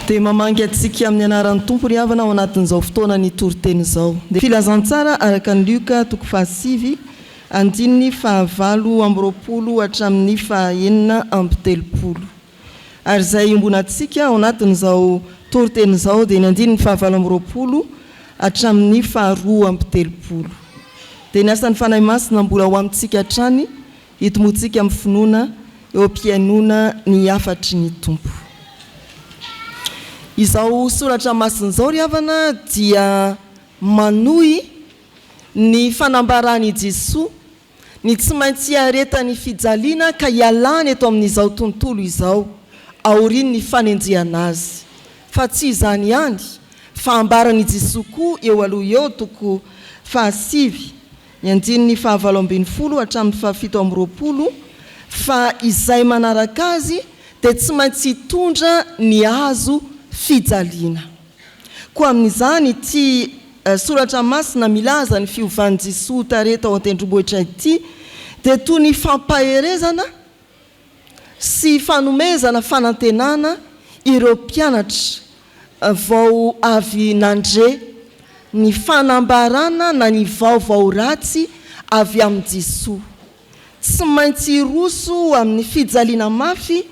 Dia mamangy antsika amin'ny anaran'ny Tompo ry havana ao anatin'izao fotoana ny toriteny izao. Filazantsara araka an'i Lioka toko fahasivy andininy fahavalo amby roapolo hatramin'ny faha-36. Ary izay iombonantsika ao anatin'izao toriteny izao dia ny andininy fahavalo amby roapolo hatramin'ny faharoa amby telopolo. Dia ny asan'ny Fanahy Masina mbola ho amintsika hatrany Hitomboantsika amin'ny finoana eo am-pihainoana ny hafatry ny Tompo. Izao soratra masina izao ry havana dia manohy ny fanambaran'i Jesoa ny tsy maintsy hiaretany fijaliana ka hialany eto amin'izao tontolo izao aorian'ny fanenjehana azy. Fa tsy izany ihany fa ambaran'i Jesoa koa eo aloha eo toko fahasivy Ny andininy fahavalo ambin'ny folo hatramin'ny fahafito amby roapolo, fa izay manaraka azy dia tsy maintsy hitondra ny hazo fijaliana. Koa amin'izany ity soratra masina milaza ny fiovan'i Jesoa tarehy tao an-tendrombohitra ity dia toy ny fampaherezana sy fanomezana fanantenana ireo mpianatra vao avy nandre ny fanambarana na ny vaovao ratsy avy amin'i Jesoa. Tsy maintsy hiroso amin'ny fijaliana mafy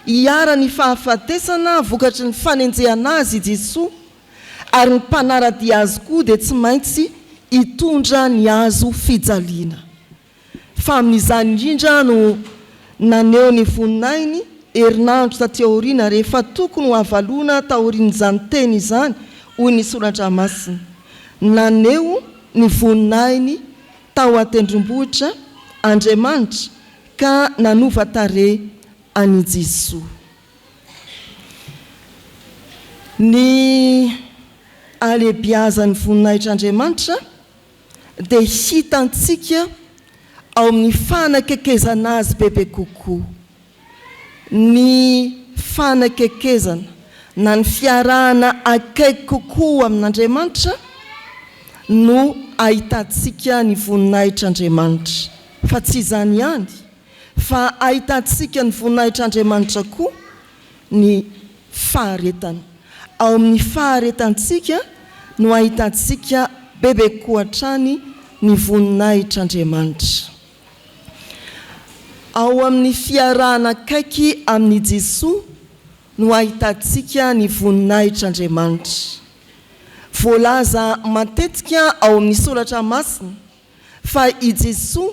hiharan'ny fahafatesana vokatry ny fanenjehana Azy i Jesoa ary ny mpanara-dia Azy koa dia tsy maintsy hitondra ny hazo fijaliana. Fa amin'izany indrindra no naneho ny voninahiny herinandro taty aoriana rehefa tokony ho avalona taorian'izany teny izany, hoy ny Soratra Masina. Naneho ny voninahiny tao an-tendrombohitra Andriamanitra ka nanova tarehy an'i Jesoa. Ny halehibiazan'ny voninahitr'Andriamanitra dia hitantsika ao amin'ny fanakekezana azy bebe kokoa. Ny fanakekezana na ny fiarahana akaiky kokoa amin'Andriamanitra no ahitantsika ny voninahitr'Andriamanitra. Fa tsy izany ihany, fa ahitantsika ny voninahitr'Andriamanitra koa ny faharetana. Ao amin'ny faharetantsika no ahitantsika bebe kokoa hatrany ny voninahitr'Andriamanitra. Ao amin'ny fiarahana akaiky amin'i Jesoa no ahitantsika ny voninahitr'Andriamanitra. Voalaza matetika ao amin'ny Soratra Masina fa i Jesoa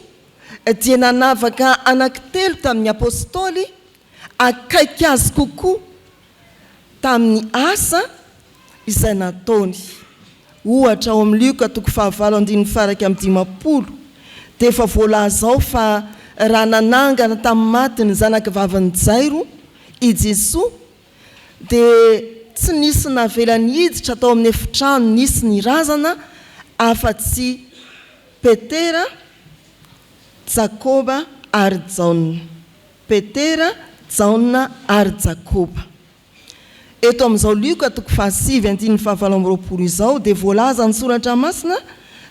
dia nanavaka anankitelo tamin'ny Apôstôly akaiky azy kokoa tamin'ny asa izay nataony. Ohatra, ao amin'ny Lioka toko fahavalo andininy faha-51 dia efa voalaza ao fa raha nanangana tamin'ny maty ny zanakavavin'i Jairo i Jesoa dia tsy nisy navelany hiditra tao amin'ny efitrano nisy ny razana afa-tsy Petera, Jakoba ary Jaona. Petera, Jaona ary Jakoba. Eto amin'izao Lioka toko fahasivy andininy fahavalo amby roapolo izao dia voalazan'ny Soratra Masina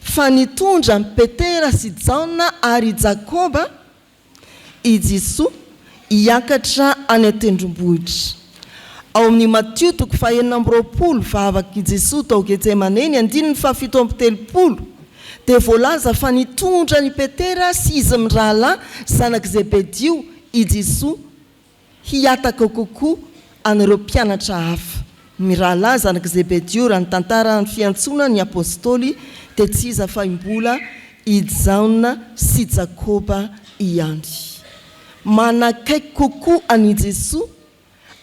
fa nitondra an'i Petera sy Jaona ary i Jakoba i Jesoa hiakatra any an-tendrombohitra. Ao amin'ny Matio toko fahenina amby roapolo, vavak'i Jesoa tao Getsemane, ny andininy fahafito amby telopolo, dia voalaza fa nitondra an'i Petera sy izy mirahalahy zanak'i Zebedio i Jesoa hihataka kokoa an'ireo mpianatra hafa. Mirahalahy zanak'i Zebedio, raha ny tantara ny fiantsoana ny Apostoly dia tsy iza fa i mbola i Jaona sy Jakoba ihany. Manakaiky kokoa an'i Jesoa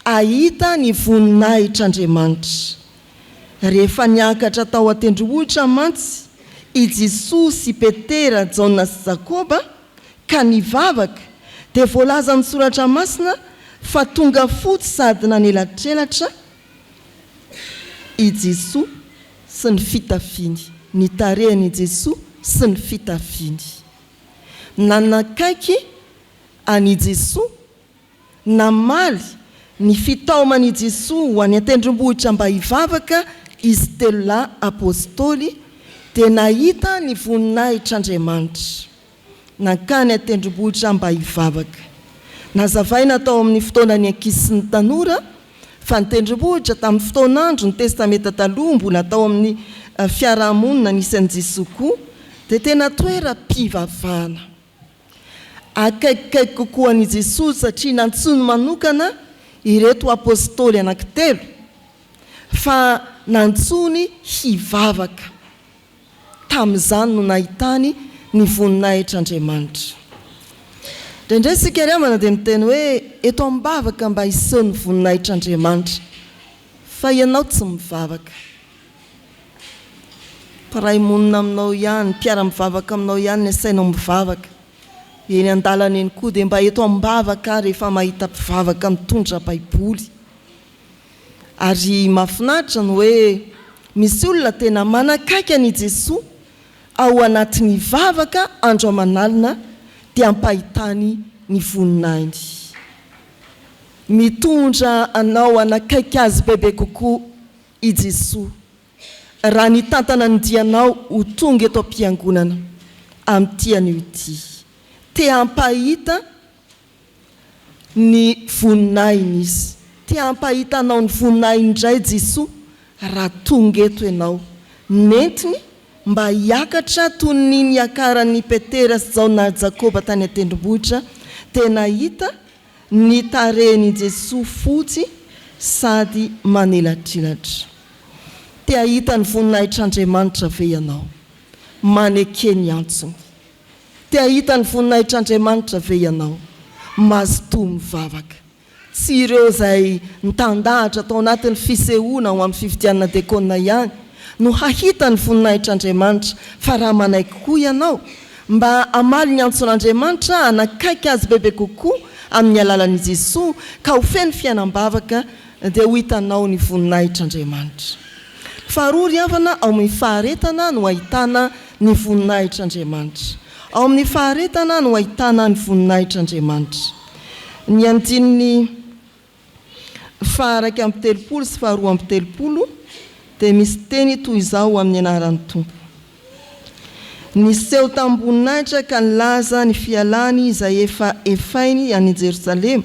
hahita ny voninahitr'Andriamanitra. Rehefa niakatra tao an-tendrombohitra mantsy i Jesoa sy Petera, Jaona sy Jakoba ka nivavaka, dia voalazan'ny Soratra Masina fa tonga fotsy sady nanelatrelatra i Jesoa sy ny fitafiany, ny tarehin'i Jesoa sy ny fitafiany. Nanakaiky an'i Jesoa Namaly ny fitaoman' i Jesoa ho any an-tendrombohitra mba hivavaka izy telo lahy Apôstôly, dia nahita ny voninahitr' Andriamanitra. Nankany an-tendrombohitra mba hivavaka. Nazavaina tao amin' ny fotoanan' ny ankizy sy ny tanora. Fa ny tendrombohitra tamin'ny fotoan'andro ny Testamenta Taloha mbola tao amin'ny fiarahamonina nisy an'i Jesoa koa dia tena toeram-pivavahana. Akaikikaiky kokoa an'i Jesoa satria nantsoiny manokana ireto Apostoly anankitelo fa nantsoiny hivavaka. Tamin'izany no nahitany ny voninahitr'Andriamanitra. Indraindray isika ry havana dia miteny hoe eto am-bavaka mba hiseho ny voninahitr'Andriamanitra, fa ianao tsy mivavaka. Mpiray monina aminao ihany, mpiara-mivavaka aminao ihany ny asainao mivavaka. Eny an-dalana eny koa dia mba eto am-bavaka aho rehefa mahita mpivavaka mitondra Baiboly. Ary mahafinaritra ny hoe misy olona tena manakaiky an' i Jesoa ao anatin'ny vavaka andro aman'alina dia ampahitany ny voninahiny. Mitondra anao hanakaiky Azy bebe kokoa i Jesoa raha nitantana ny dianao ho tonga eto am-piangonana amin'ity anio ity. Te hampahita ny voninahiny Izy. Te hampahita anao ny voninahiny indray Jesoa raha tonga eto ianao. Nentiny mba hiakatra toy ny niakaran'i Petera sy Jaona ary Jakoba tany an-tendrombohitra dia nahita ny tarehin'i Jesoa fotsy sady manelatrelatra. Te hahita ny voninahitr'Andriamanitra ve ianao? Maneke ny antsony. Te hahita ny voninahitr'Andriamanitra ve ianao? Mazotoa mivavaka. Tsy ireo izay nitandahatra tao anatin'ny fisehoana ho amin'ny fifidianana dekona ihany no hahita ny voninahitr'Andriamanitra fa raha manaiky koa ianao mba hamaly ny antson'Andriamanitra hanakaiky Azy bebe kokoa amin'ny alalan'i Jesoa ka ho feno fiainam-bavaka dia ho hitanao ny voninahitr'Andriamanitra. Faharoa ry havana, ao amin'ny faharetana no ahitana ny voninahitr'Andriamanitra. Ao amin'ny faharetana no ahitana ny voninahitr'Andriamanitra. Ny andininy faha-31 sy faha-32 dia misy teny toy izao amin'ny anaran'ny Tompo. Niseho tamim-boninahitra ka nilaza ny fialany izay efa efainy any Jerosalema,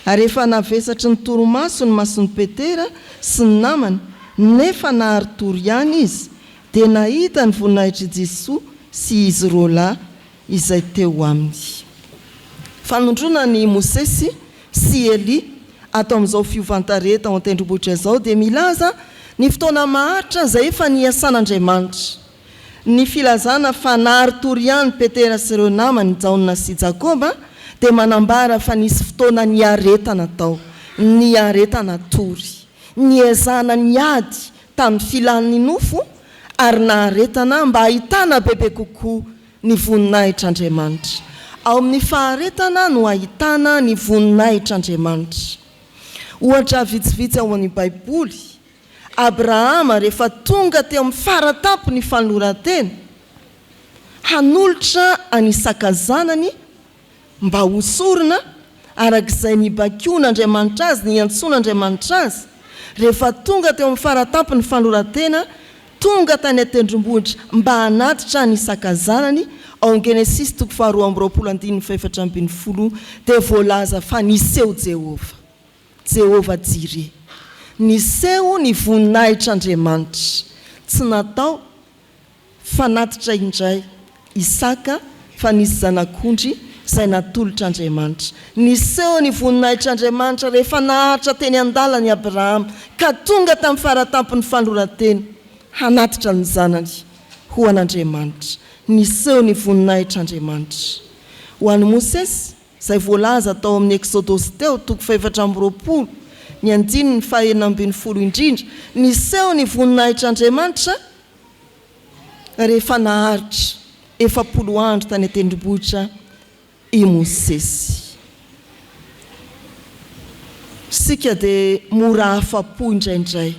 ary efa navesatry ny torimaso ny mason'i Petera sy ny namany, nefa nahari-tory ihany izy, dia nahita ny voninahitr'i Jesoa sy izy roalahy izay teo aminy. Fanondroana an'i Mosesy sy Elia ato amin'izao fiovan-tarehy tao an-tendrombohitra izao dia milaza ny fotoana maharitra izay efa niasan'Andriamanitra. Ny filazana fa nahari-tory ihany Petera sy ireo namany, Jaona sy Jakoba, dia manambara fa nisy fotoana niaretana tao, niaretana tory, niezahana niady tamin'ny filan'ny nofo ary naharetana mba hahitana bebe kokoa ny voninahitr'Andriamanitra. Ao amin'ny faharetana no ahitana ny voninahitr'Andriamanitra. Ohatra vitsivitsy ao amin'ny Baiboly, Abrahama rehefa tonga teo amin'ny fara-tampon'ny fanoloran-tena hanolotra an'i Isaka zanany mba ho sorona araka izay nibaikoan'Andriamanitra azy, niantsoan'Andriamanitra azy, rehefa tonga teo amin'ny fara-tampon'ny fanoloran-tena, tonga tany an-tendrombohitra mba hanatitra an'i Isaka zanany, ao amin'ny Genesisy toko faharoa amby roapolo andininy fahefatra ambin'ny folo dia voalaza fa niseho Jehovah, Jehovah Jireh. Niseho ny voninahitr'Andriamanitra. Tsy natao Fanatitra indray Isaka fa nisy zanak'ondry izay natolotr'Andriamanitra. Niseho ny voninahitr'Andriamanitra rehefa naharitra teny an-dalana i Abrahama ka tonga tamin'ny fara-tampon'ny fanoloran-tena hanatitra ny zanany ho an'Andriamanitra. Niseho ny voninahitr'Andriamanitra ho an'i Mosesy izay voalaza tao amin'ny Eksodosy teo, toko fahefatra amby roapolo, ny andininy fahenina ambin'ny folo indrindra. Niseho ny voninahitr'Andriamanitra rehefa naharitra 40 andro tany an-tendrombohitra i Mosesy. Isika dia mora afa-po indraindray.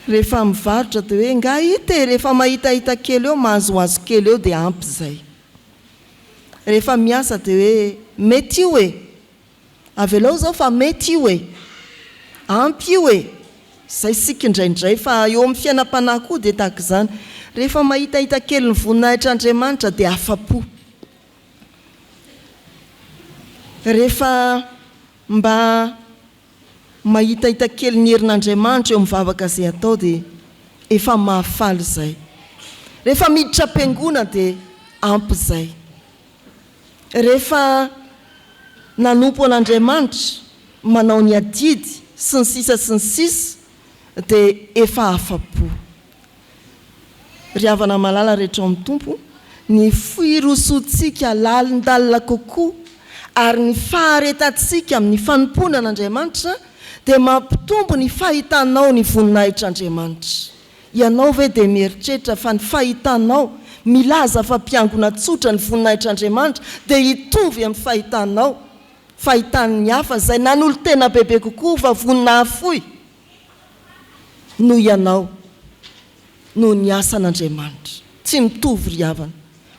Rehefa mivarotra dia hoe nga hita e, rehefa mahitahita kely eo, mahazoazo kely eo dia ampy izay. Rehefa miasa dia hoe mety io e! Avelao izao fa mety io e! Ampy io e! Izay isika indraindray fa eo amin'ny fiainam-panahy koa dia tahaka izany. Rehefa mahitahita kely ny voninahitr'Andriamanitra dia afa-po. Rehefa mba. Mahitahita kely ny herin'Andriamanitra eo amin'ny vavaka izay atao dia efa mahafaly izay. Rehefa miditra am-piangonana dia ampy izay. Rehefa nanompo an'Andriamanitra, manao ny adidy, sy ny sisa sy ny sisa dia efa afa-po. Ry havana malala rehetra ao amin'ny Tompo, ny firosoantsika lalindalina kokoa ary ny faharetantsika amin'ny fanompoana an'Andriamanitra dia mampitombo ny fahitanao ny voninahitr'Andriamanitra. Ianao ve dia mieritreritra fa ny fahitanao milaza fa mpiangona tsotra ny voninahitr'Andriamanitra dia hitovy amin'ny fahitanao fahitan'ny hafa izay nanolo-tena bebe kokoa fa vonona hahafoy noho ianao noho ny asan'Andriamanitra? Tsy mitovy ry havana.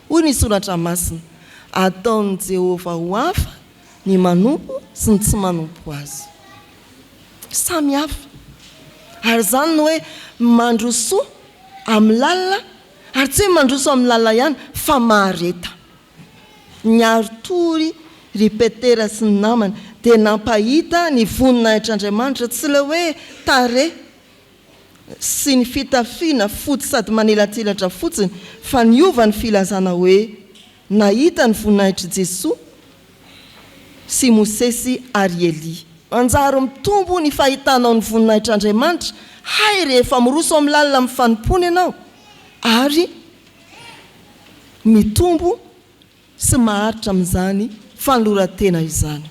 Hoy ny Soratra Masina, Ataon'i Jehovah ho hafa ny manompo sy ny tsy manompo azy. Samy hafa. Ary izany no hoe mandrosoa amin'ny lalina, ary tsy hoe mandroso amin'ny lalina ihany fa mahareta. Niari-tory ry Petera sy ny namany dia nampahita ny voninahitr'Andriamanitra, tsy ilay hoe tarehy sy ny fitafiana fotsy sady manelatselatra fotsiny fa niova ny filazana hoe nahita ny voninahitr'i Jesoa sy Mosesy ary Elia. Manjary mitombo ny fahitanao ny voninahitr'Andriamanitra hay rehefa miroso amin'ny lalina amin'ny fanompoana ianao ary mitombo sy maharitra amin'izany fanoloran-tena izany.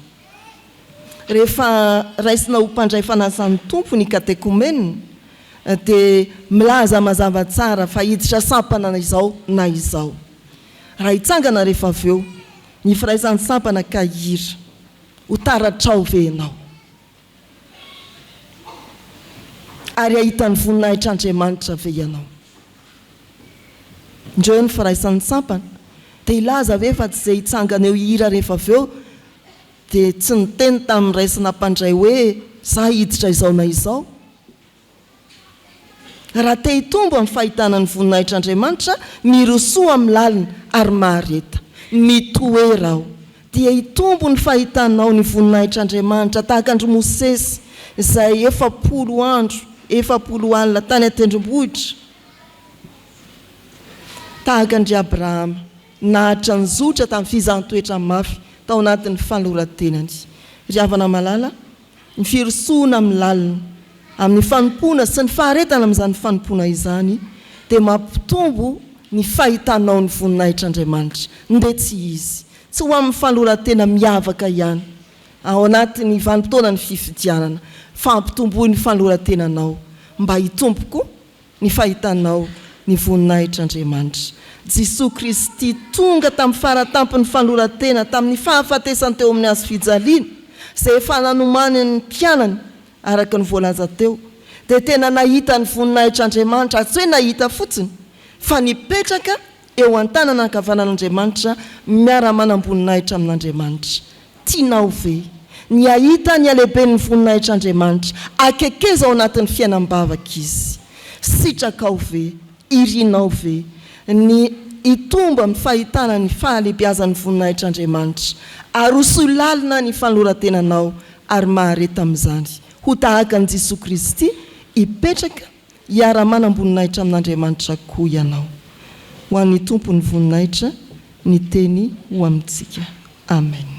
Rehefa raisina ho mpandray fanasan'ny Tompo ny katekomena dia milaza mazava tsara fa hiditra sampana izao na izao. Raha hitsangana rehefa avy eo ny firaisan'ny sampana ka hihira, ho taratrao ve ianao? Ary hahita ny voninahitr'Andriamanitra ve ianao? Indreo ny firaisan'ny sampana. Dia hilaza ve fa tsy izay hitsangana eo hihira rehefa avy eo dia tsy niteny tamin'ny raisina mpandray hoe za hiditra izao na izao? Raha te hitombo amin'ny fahitana ny voninahitr'Andriamanitra, mirosoa amin'ny lalina ary mahareta. Mitoera ao. Dia hitombo ny fahitanao ny voninahitr'Andriamanitra tahaka an-dry Mosesy izay 40 andro, 40 alina tany an-tendrombohitra, tahaka an-dry Abrahama naharitra nizotra tamin'ny fizahan-toetra mafy tao anatin'ny fanoloran-tenany. Ry havana malala, Ny firosoana amin'ny lalina, amin'ny fanompoana sy ny faharetana amin'izany fanompoana izany dia mampitombo ny fahitanao ny voninahitr'Andriamanitra. Ndeha tsy izy. Tsy ho amin'ny fanoloran-tena miavaka ihany ao anatin'ny vanim-potoanan'ny fifidianana, fa ampitomboy ny fanoloran-tenanao mba hitombo koa ny fahitanao ny voninahitr'Andriamanitra. Jesoa Kristy tonga tamin'ny faratampon'ny fanoloran-tena tamin'ny fahafatesany teo amin'ny hazo fijaliana, izay efa nanomaniny ny mpianany, araka ny voalaza teo, dia tena nahita ny voninahitr'Andriamanitra, ary tsy hoe nahita fotsiny, fa nipetraka eo an-tanana ankavanan'Andriamanitra miara-manam-boninahitra amin'Andriamanitra. Tianao ve ny hahita ny halehiben'ny voninahitr'Andriamanitra akekeza ao anatin'ny fiainam-bavaka Izy? Sitrakao ve, irinao ve, ny hitombo amin'ny fahitana ny fahalehibiazan'ny voninahitr'Andriamanitra? Arosoy lalina ny fanoloran-tenanao ary mahareta amin'izany. Ho tahaka an'i Jesoa Kristy, hipetraka hiara-manam-boninahitra amin'Andriamanitra koa ianao. Ho an'ny Tompo ny voninahitra, ny Teny ho amintsika. Amen.